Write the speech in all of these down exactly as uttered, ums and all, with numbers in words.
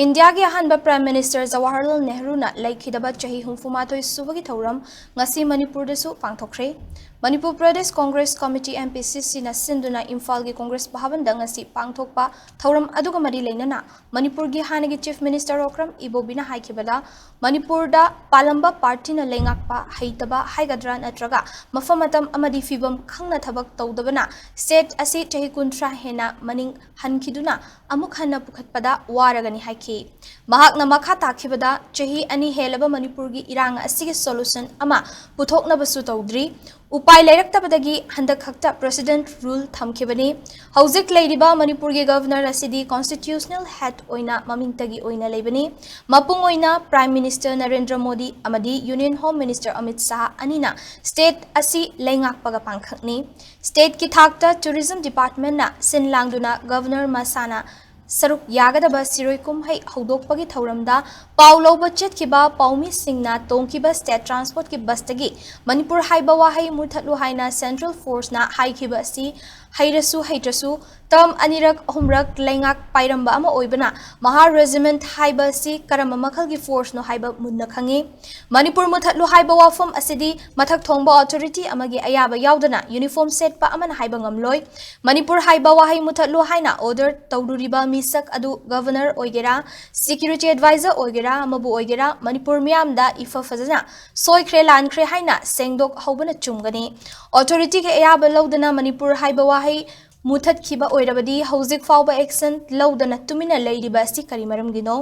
ꯏꯟꯗꯤꯌꯥꯒꯤ ꯑꯍꯥꯟꯕ Prime Minister Jawaharlal ꯅꯦꯍꯔꯨꯅ ꯂꯩꯈꯤꯗꯕ ꯆꯍꯤ ꯍꯨꯝꯐꯨ ꯃꯥꯊꯣꯏ ꯁꯨꯕꯒꯤ ꯊꯧꯔꯝ ꯉꯁꯤ ꯃꯅꯤꯄꯨꯔꯗꯁꯨ ꯄꯥꯡꯊꯣꯛꯈ꯭ꯔꯦ꯫ Manipur Pradesh Congress committee, M P C C ꯅ ꯁꯤꯟꯗꯨꯅ ꯏꯝꯐꯥꯜꯒꯤ ꯀꯣꯡꯒ꯭ꯔꯦꯁ ꯚꯕꯟꯗ ꯉꯁꯤ ꯄꯥꯡꯊꯣꯛꯄ ꯊꯧꯔꯝ ꯑꯗꯨꯒ ꯃꯔꯤ ꯂꯩꯅꯅ ꯃꯅꯤꯄꯨꯔꯒꯤ ꯍꯥꯟꯅꯒꯤ Chief Minister ꯑꯣꯀ꯭ꯔꯝ ꯏꯕꯣꯕꯤꯅ ꯍꯥꯏꯈꯤꯕꯗ, ꯃꯅꯤꯄꯨꯔꯗ ꯄꯥꯜꯂꯝꯕ ꯄꯥꯔꯇꯤꯅ ꯂꯩꯉꯥꯛꯄ ꯍꯩꯇꯕ ꯍꯥꯏꯒꯗ꯭ꯔꯥ ꯅꯠꯇ꯭ꯔꯒ ꯃꯐꯝ ꯃꯇꯝ ꯑꯃꯗꯤ ꯐꯤꯕꯝ ꯈꯪꯅ ꯊꯕꯛ ꯇꯧꯗꯕꯅ state ꯑꯁꯤ ꯆꯍꯤ ꯀꯨꯟꯊ꯭ꯔꯥ ꯍꯦꯟꯅ ꯃꯅꯤꯡ ꯍꯟꯈꯤꯗꯨꯅ ꯑꯃꯨꯛ ꯍꯟꯅ ꯄꯨꯈꯠꯄꯗ ꯋꯥꯔꯒꯅꯤ ꯍꯥꯏꯈꯤ꯫ ꯃꯍꯥꯛꯅ ꯃꯈꯥ ꯇꯥꯈꯤꯕꯗ, ꯆꯍꯤ ꯑꯅꯤ ꯍꯦꯜꯂꯕ ꯃꯅꯤꯄꯨꯔꯒꯤ ꯏꯔꯥꯡ ꯑꯁꯤꯒꯤ solution ꯑꯃ ꯄꯨꯊꯣꯛꯅꯕꯁꯨ ꯇꯧꯗ꯭ꯔꯤ꯫ ꯎꯄꯥꯏ ꯂꯩꯔꯛꯇꯕꯗꯒꯤ ꯍꯟꯗꯛ ꯈꯛꯇ President rule ꯊꯝꯈꯤꯕꯅꯤ꯫ ꯍꯧꯖꯤꯛ ꯂꯩꯔꯤꯕ ꯃꯅꯤꯄꯨꯔꯒꯤ Governor ꯑꯁꯤꯗꯤ constitutional head ꯑꯣꯏꯅ ꯃꯃꯤꯡꯇꯒꯤ ꯑꯣꯏꯅ ꯂꯩꯕꯅꯤ꯫ ꯃꯄꯨꯡ ꯑꯣꯏꯅ Prime Minister ꯅꯔꯦꯟꯗ꯭ꯔ ꯃꯣꯗꯤ ꯑꯃꯗꯤ Union Home Minister Amit Shah ꯑꯅꯤꯅ state ꯑꯁꯤ ꯂꯩꯉꯥꯛꯄꯒ ꯄꯥꯡꯈꯛꯅꯤ꯫ State ꯀꯤ ꯊꯥꯛꯇ Tourism Department ꯅ ꯁꯤꯟ ꯂꯥꯡꯗꯨꯅ Governor ꯃꯁꯥꯅ ꯁꯔꯨꯛ ꯌꯥꯒꯗꯕ ꯁꯤꯔꯣꯏ ꯀꯨꯝꯍꯩ ꯍꯧꯗꯣꯛꯄꯒꯤ ꯊꯧꯔꯝꯗ ꯄꯥꯎ ꯂꯧꯕ ꯆꯠꯈꯤꯕ ꯄꯥꯎꯃꯤꯁꯤꯡꯅ ꯇꯣꯡꯈꯤꯕ state transport ꯀꯤ bus ꯇꯒꯤ ꯃꯅꯤꯄꯨꯔ ꯍꯥꯏꯕ ꯋꯥꯍꯩ ꯃꯨꯊꯠꯂꯨ ꯍꯥꯏꯅ Central Force ꯅ ꯍꯥꯏꯈꯤꯕ ꯑꯁꯤ ꯍꯩꯔꯁꯨ ꯍꯩꯇ꯭ꯔꯁꯨ term ꯑꯅꯤꯔꯛ ꯑꯍꯨꯝꯔꯛ ꯂꯩꯉꯥꯛ ꯄꯥꯏꯔꯝꯕ ꯑꯃ ꯑꯣꯏꯕꯅ ꯃꯍꯥ regiment ꯍꯥꯏꯕ ꯑꯁꯤ ꯀꯔꯝꯕ ꯃꯈꯜꯒꯤ force ꯅꯣ ꯍꯥꯏꯕ ꯃꯨꯟꯅ ꯈꯪꯉꯤ꯫ ꯃꯅꯤꯄꯨꯔ ꯃꯨꯊꯠꯂꯨ ꯍꯥꯏꯕ ꯋꯥꯐꯝ ꯑꯁꯤꯗꯤ ꯃꯊꯛ ꯊꯣꯡꯕ authority ꯑꯃꯒꯤ ꯑꯌꯥꯕ ꯌꯥꯎꯗꯅ uniform ꯁꯦꯠꯄ ꯑꯃꯅ ꯍꯥꯏꯕ ꯉꯝꯂꯣꯏ꯫ ꯃꯅꯤꯄꯨꯔ ꯍꯥꯏꯕ ꯋꯥꯍꯩ ꯃꯨꯊꯠꯂꯨ ꯍꯥꯏꯅ order ꯇꯧꯔꯨꯔꯤꯕ ꯃꯤꯁꯛ ꯑꯗꯨ Governor ꯑꯣꯏꯒꯦꯔꯥ, Security Advisor ꯑꯣꯏꯒꯦꯔꯥ, ꯑꯃꯕꯨ ꯑꯣꯏꯒꯦꯔꯥ, ꯃꯅꯤꯄꯨꯔ ꯃꯤꯌꯥꯝꯗ ꯏꯐ ꯐꯖꯅ ꯁꯣꯏꯈ꯭ꯔꯦ ꯂꯥꯟꯈ꯭ꯔꯦ ꯍꯥꯏꯅ ꯁꯦꯡꯗꯣꯛꯍꯧꯕꯅ ꯆꯨꯝꯒꯅꯤ꯫ Authority ꯒꯤ ꯑꯌꯥꯕ ꯂꯧꯗꯅ ꯃꯅꯤꯄꯨꯔ ꯍꯥꯏꯕ ꯋꯥꯍꯩ ꯃꯨꯊꯠꯈꯤꯕ ꯑꯣꯏꯔꯕꯗꯤ ꯍꯧꯖꯤꯛ ꯐꯥꯎꯕ action ꯂꯧꯗꯅ ꯇꯨꯃꯤꯟꯅ ꯂꯩꯔꯤꯕ ꯑꯁꯤ ꯀꯔꯤ ꯃꯔꯝꯒꯤꯅꯣ?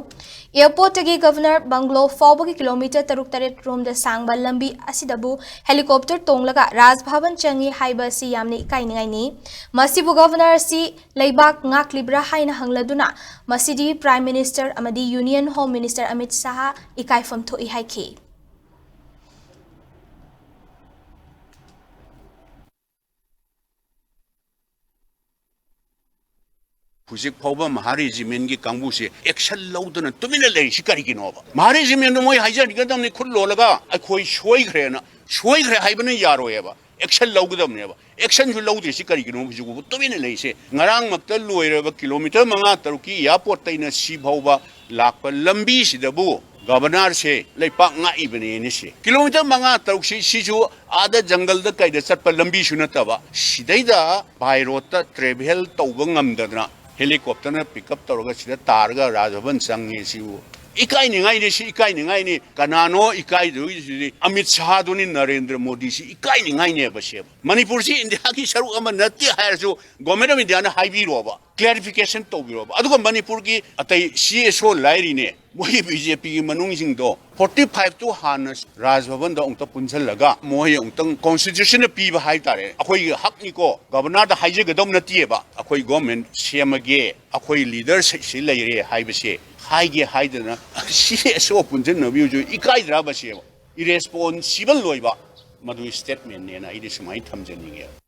Airport ꯇꯒꯤ Governor Bungalow ꯐꯥꯎꯕꯒꯤ kilometre ꯇꯔꯨꯛ ꯇꯔꯦꯠ ꯔꯣꯝꯗ ꯁꯥꯡꯕ ꯂꯝꯕꯤ ꯑꯁꯤꯗꯕꯨ helicopter ꯇꯣꯡꯂꯒ ꯔꯥꯖ ꯚꯕꯟ ꯆꯪꯏ ꯍꯥꯏꯕ ꯑꯁꯤ ꯌꯥꯝꯅ ꯏꯀꯥꯏꯅꯤꯡꯉꯥꯏꯅꯤ꯫ ꯃꯁꯤꯕꯨ Governor ꯑꯁꯤ ꯂꯩꯕꯥꯛ ꯉꯥꯛꯂꯤꯕ꯭ꯔꯥ ꯍꯥꯏꯅ ꯍꯪꯂꯗꯨꯅ ꯃꯁꯤꯗꯤ Prime Minister ꯑꯃꯗꯤ Union Home Minister Amit Shah ꯏꯀꯥꯏꯐꯝ ꯊꯣꯛꯏ ꯍꯥꯏꯈꯤ꯫ ꯍꯧꯖꯤꯛ ꯐꯥꯎꯕ ꯃꯍꯥ regiment ꯀꯤ ꯀꯥꯡꯕꯨꯁꯦ action ꯂꯧꯗꯅ ꯇꯨꯃꯤꯟꯅ ꯂꯩꯔꯤꯁꯤ ꯀꯔꯤꯒꯤꯅꯣꯕ? ꯃꯍꯥ regiment ꯗꯣ ꯃꯣꯏ ꯍꯥꯏꯖꯔꯤꯒꯗꯕꯅꯤ, ꯈꯨꯠ ꯂꯣꯜꯂꯒ ꯑꯩꯈꯣꯏ ꯁꯣꯏꯈ꯭ꯔꯦꯅ꯫ ꯁꯣꯏꯈ꯭ꯔꯦ ꯍꯥꯏꯕꯅ ꯌꯥꯔꯣꯏꯑꯕ꯫ ꯑꯦꯛꯁꯟ ꯂꯧꯒꯗꯕꯅꯦꯕ꯫ ꯑꯦꯛꯁꯟꯁꯨ ꯂꯧꯗ꯭ꯔꯤꯁꯤ ꯀꯔꯤꯒꯤꯅꯣ? ꯍꯧꯖꯤꯛ ꯐꯥꯎꯕ ꯇꯨꯃꯤꯟꯅ ꯂꯩꯔꯤꯁꯦ꯫ ꯉꯔꯥꯡꯃꯛꯇ ꯂꯣꯏꯔꯕ ꯀꯤꯂꯣꯃꯤꯇꯔ ꯃꯉꯥ ꯇꯔꯨꯛꯀꯤ ꯑꯦꯌꯥꯔꯄꯣꯔꯠꯇꯩꯅ ꯁꯤ ꯐꯥꯎꯕ ꯂꯥꯛꯄ ꯂꯝꯕꯤꯁꯤꯗꯕꯨ ꯒꯕꯔꯅꯔꯁꯦ ꯂꯩꯄꯥꯛ ꯉꯥꯛꯏꯕꯅꯦꯅ ꯁꯤ꯫ ꯀꯤꯂꯣꯃꯤꯇꯔ ꯃꯉꯥ ꯇꯔꯨꯛꯁꯤ ꯁꯤꯁꯨ ꯑꯥꯗ ꯖꯪꯒꯜꯗ ꯀꯩꯗ ꯆꯠꯄ ꯂꯝꯕꯤꯁꯨ ꯅꯠꯇꯕ, ꯁꯤꯗꯩꯗ ꯕꯥꯏ ꯔꯣꯗꯇ ꯇ꯭ꯔꯦꯚꯦꯜ ꯇꯧꯕ ꯉꯝꯗꯗꯅ ꯍꯦꯂꯤꯀꯣꯞꯇꯔꯅ ꯄꯤꯛ ꯑꯞ ꯇꯧꯔꯒ ꯁꯤꯗ ꯇꯥꯔꯒ ꯔꯥꯖꯚꯕꯟ ꯆꯪꯉꯦ꯫ ꯁꯤꯕꯨ ꯏꯀꯥꯏꯅꯤꯡꯉꯥꯏꯅꯤ, ꯁꯤ ꯏꯀꯥꯏꯅꯤꯡꯉꯥꯏꯅꯤ꯫ ꯀꯅꯥꯅꯣ ꯏꯀꯥꯏꯗꯣꯏꯁꯤꯗꯤ? ꯑꯃꯤꯠ ꯁꯥꯍꯗꯨꯅꯤ, ꯅꯔꯦꯟꯗ꯭ꯔ ꯃꯣꯗꯤꯁꯤ ꯏꯀꯥꯏꯅꯤꯡꯉꯥꯏꯅꯦꯕ꯫ ꯁꯦ ꯃꯅꯤꯄꯨꯔꯁꯤ ꯏꯟꯗꯤꯌꯥꯒꯤ ꯁꯔꯨꯛ ꯑꯃ ꯅꯠꯇꯦ ꯍꯥꯏꯔꯁꯨ ꯒꯣꯔꯃꯦꯟ ꯑꯣꯐ ꯏꯟꯗꯤꯌꯥꯅ ꯍꯥꯏꯕꯤꯔꯣꯕ, ꯀ꯭ꯂꯦꯔꯤꯐꯤꯀꯦꯁꯟ ꯇꯧꯕꯤꯔꯣꯕ꯫ ꯑꯗꯨꯒ ꯃꯅꯤꯄꯨꯔꯒꯤ ꯑꯇꯩ ꯁꯤ ꯑꯦꯁ ꯑꯣ ꯂꯥꯏꯔꯤꯅꯦ, ꯃꯣꯏ ꯕꯤ ꯖꯦ ꯄꯤꯒꯤ ꯃꯅꯨꯡꯁꯤꯡꯗꯣ ꯐꯣꯔꯇꯤ ꯐꯥꯏꯚꯇꯨ ꯍꯥꯟꯅ ꯔꯥꯖ ꯚꯕꯟꯗ ꯑꯃꯨꯛꯇ ꯄꯨꯟꯁꯤꯜꯂꯒ ꯃꯣꯏ ꯑꯃꯨꯛꯇꯪ ꯀꯣꯟꯁꯇꯤꯇ꯭ꯌꯨꯁꯟꯅ ꯄꯤꯕ ꯍꯥꯏꯇꯥꯔꯦ꯫ ꯑꯩꯈꯣꯏꯒꯤ ꯍꯛꯅꯤꯀꯣ, ꯒꯕꯔꯅꯔꯗ ꯍꯥꯏꯖꯒꯗꯧ ꯅꯠꯇꯦꯕ꯫ ꯑꯩꯈꯣꯏ ꯒꯣꯔꯃꯦꯟ ꯁꯦꯝꯃꯒꯦ, ꯑꯩꯈꯣꯏ ꯂꯤꯗꯔꯁꯤꯞꯁꯤ ꯂꯩꯔꯦ ꯍꯥꯏꯕꯁꯦ ꯍꯥꯏꯒꯦ ꯍꯥꯏꯗꯅ ꯁꯤ ꯑꯦꯁ ꯑꯣ ꯄꯨꯟꯁꯤꯟꯅꯕꯤꯕꯁꯨ ꯏꯀꯥꯏꯗ꯭ꯔꯕ? ꯁꯦꯕ ꯏꯔꯦꯁꯄꯣꯟꯁꯤꯕꯜ ꯑꯣꯏꯕ ꯃꯗꯨꯒꯤ ꯁ꯭ꯇꯦꯠꯃꯦꯟꯅꯦꯅ ꯑꯩꯗꯤ ꯁꯨꯃꯥꯏꯅ ꯊꯝꯖꯅꯤꯡꯉꯦ꯫